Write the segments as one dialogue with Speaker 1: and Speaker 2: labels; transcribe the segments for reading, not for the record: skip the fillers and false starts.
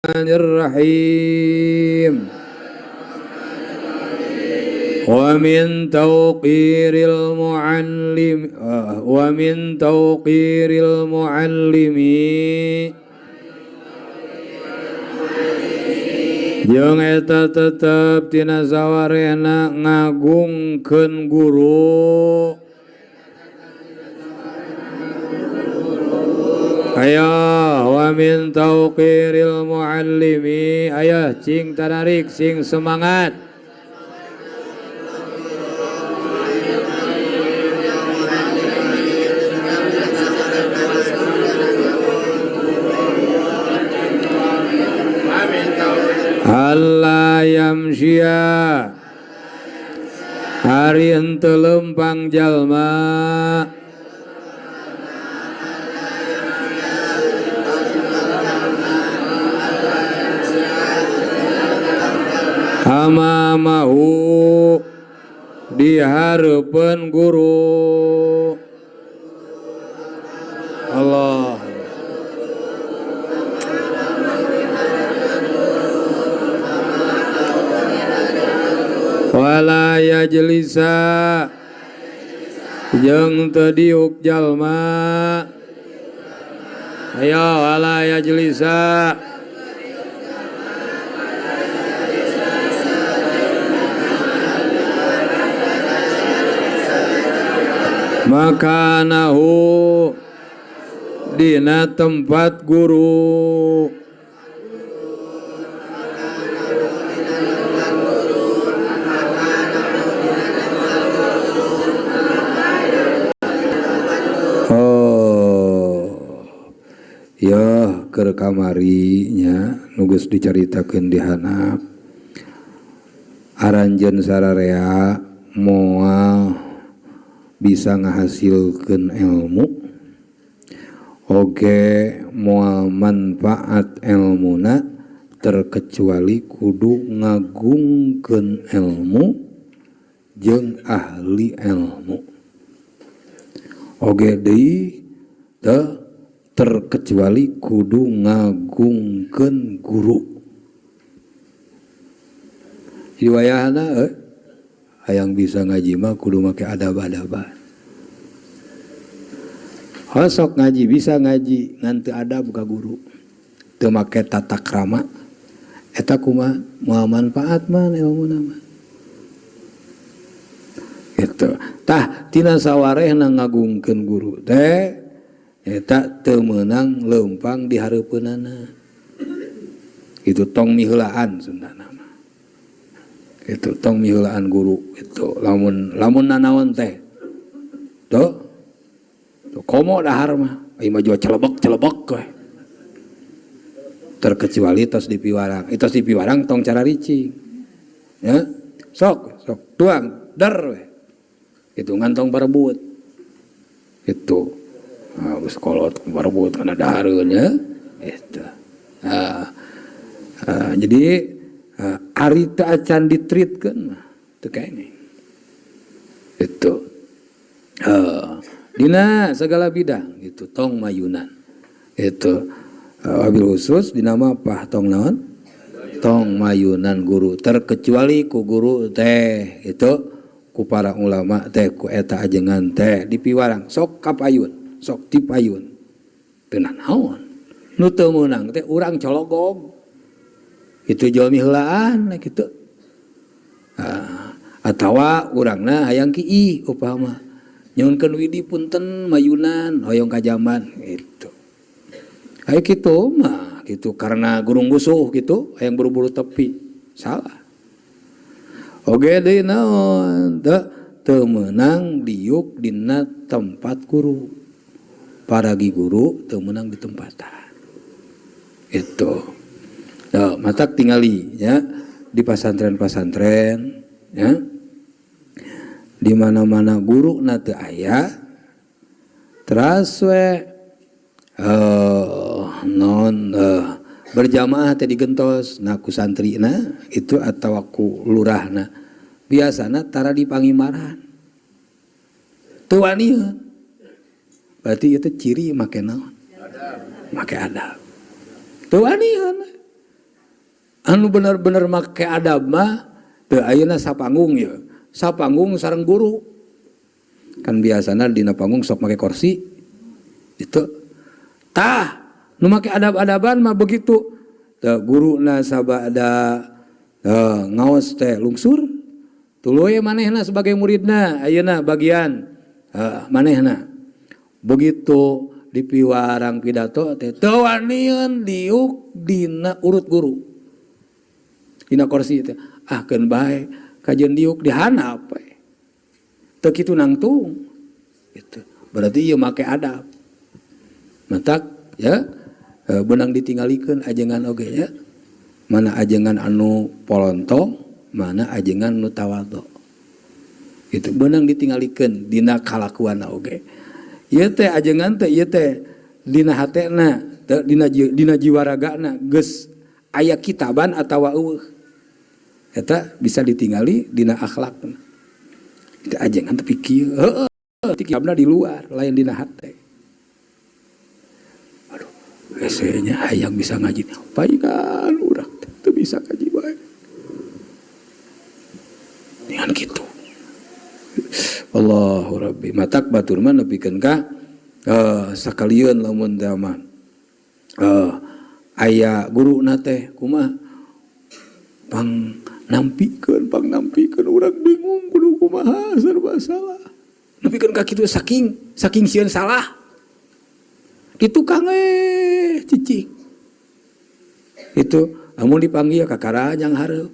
Speaker 1: Bismillahirrahmanirrahim. Wa min tawqiril muallim wa min tawqiril muallimi jeung eta tetep tina sawarehna ngagungkeun guru. Ayo wa min tauqiril muallimi, ayo cing tanarik sing semangat. Allah yamsia ari henteu lempang jalma amamahu di hareupeun guru. Allah wala yajlisa jeung teu diuk jalma. Ayo wala yajlisa makanahu dina tempat guru. Oh ya keur kamarinya nu geus dicaritakeun di handap aranjeun sararea moal bisa ngahasilkeun ilmu oge moal manfaat ilmuna terkecuali kudu ngagungkeun ilmu jeung ahli ilmu oge deui teu terkecuali kudu ngagungkeun guru. Jadi wayahna hayang bisa ngaji mah kudu make adab-adaban. Hosok ngaji bisa ngaji ngan teu adab ka guru. Teu make tata krama eta kumaha moal manfaat mah ilmuna mah. Gitu. Tah tina sawarehna ngagungkeun guru teh eta teu meunang leumpang di hareupeunana. Itu tong miheulaan sundana. Itu tong miheulaan guru itu lamun lamun nanaon teh tuh tuh komo dahar mah ieu mah jua celebek-celebek we. Terkecuali tos dipiwarang, tos dipiwarang tong cara ricing ya, sok sok tuang der we itu ngantong barebut itu nah, geus kolot barebut kana dahareun ya itu. Nah, jadi ari teu acan ditreatkeun mah teu kenging. Itu. Dina segala bidang gitu tong mayunan. Itu wabil khusus dina mah pah tong naon? Tong mayunan guru terkecuali ku guru teh itu ku para ulama teh ku eta ajengan teh dipiwarang sok kapayun, sok tipayun. Teu nanaon. Nu teu meunang teh urang cologog. Itu jual miheulaan gitu. Atawa urangna hayang kiih upama nyuhunkeun widi punten mayunan hoyong ka jamban gitu. Aya kitu mah gitu karena gurung gusuh gitu hayang buru-buru tepi salah. Oge deui naon teu meunang diuk dina tempat guru. Paragi guru teu meunang di tempatan. Itu. Nah, matak tingali ya di pasantren-pasantren ya. Di mana-mana guru na teu aya teras we non berjamaah teh digentos na ku santrina itu atawa ku lurahna biasana tara dipangimaran teu wanian berarti itu ciri make naon make adab teu wanian. Anu bener-bener make adab mah teu ayeuna sapanggung ya. Sapanggung sareng guru. Kan biasana dina panggung sok make kursi. Itu. Tah, nu make adab-adaban mah begitu. Teu guruna sabada ngaos teh lungsur. Tuluy manehna sebagai muridna ayeuna bagian manehna. Begitu dipiwarang pidato teh teu wanian diuk dina urut guru. Dina kursi teh, ah, keun bae kajeun diuk di handap we. Teu kitu nangtung. Gitu. Berarti ieu make adab. Matak ya beunang ditinggalikeun ajengan oge ya. Mana ajengan anu polontong, mana ajengan nu tawadhu. Gitu, beunang ditinggalikeun dina kalakuanna oge. Ieu teh ajengan teh, ieu teh dina hatena, teu dina jiwa ragana geus aya kitaban atawa euweuh. Eta bisa ditinggali dina akhlakna. Itu ajengan tapi kieu, heueuh, kitabna di luar, lain dina hate. Aduh, hese nya hayang bisa ngaji. Paingan urang teh teu bisa ngaji bae. Dengan kitu. Allahu Rabbi, matak batur mah nepikeun ka sakalieun lamun teh mah aya guruna teh kumaha, pang nampikeun, pang nampikeun. Urang bingung kudu kumaha, serba salah nepikeun ka kitu, saking saking sieun salah di tukang cicing itu. Lamun dipanggil kakara yang hareup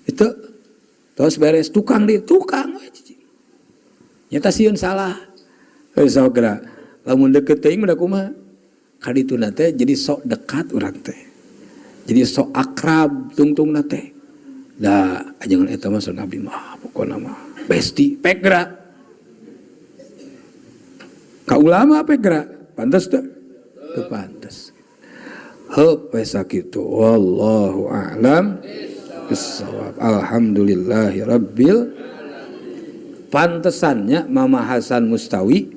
Speaker 1: itu, terus beres tukang di tukang we cicing, nyata sieun salah. Sok geura lamun deket teuing mah kumaha kadituna teh, jadi sok dekat urang teh, jadi sok akrab tungtungna teh. Da ajengan eta mah sareng abdi mah pokona mah besti pek geura. Ka ulama pek geura, pantes teu? Teu pantes. Heup we sakitu, wallahu a'lam bissawab. Alhamdulillahi rabbil. Pantesannya Mama Hasan Mustawi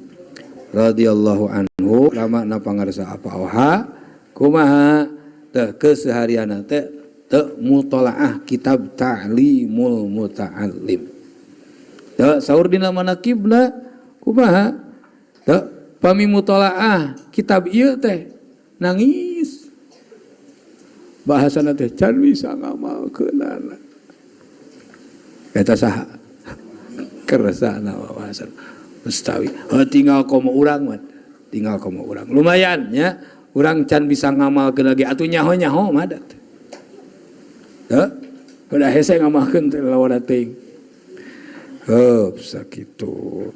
Speaker 1: radhiyallahu anhu, lama na pangarsa apa oha kumaha teh keseharian teh, teu mutolaah kitab Ta'limul Muta'allim. Teu saur dina manakibna kumaha teu, pami mutolaah kitab ieu teh nangis, bahasana teh can bisa ngamalkeunana. Eta saha keresana Mama Hasan Mustawi. Heuh, tinggal komo urang mah, tinggal komo urang lumayan nya, urang can bisa ngamalkeun lagi atuh nyaho-nyaho mah dat. Heuh, udah hese ngamalkeun teh lawan teuing. Heup sakitu.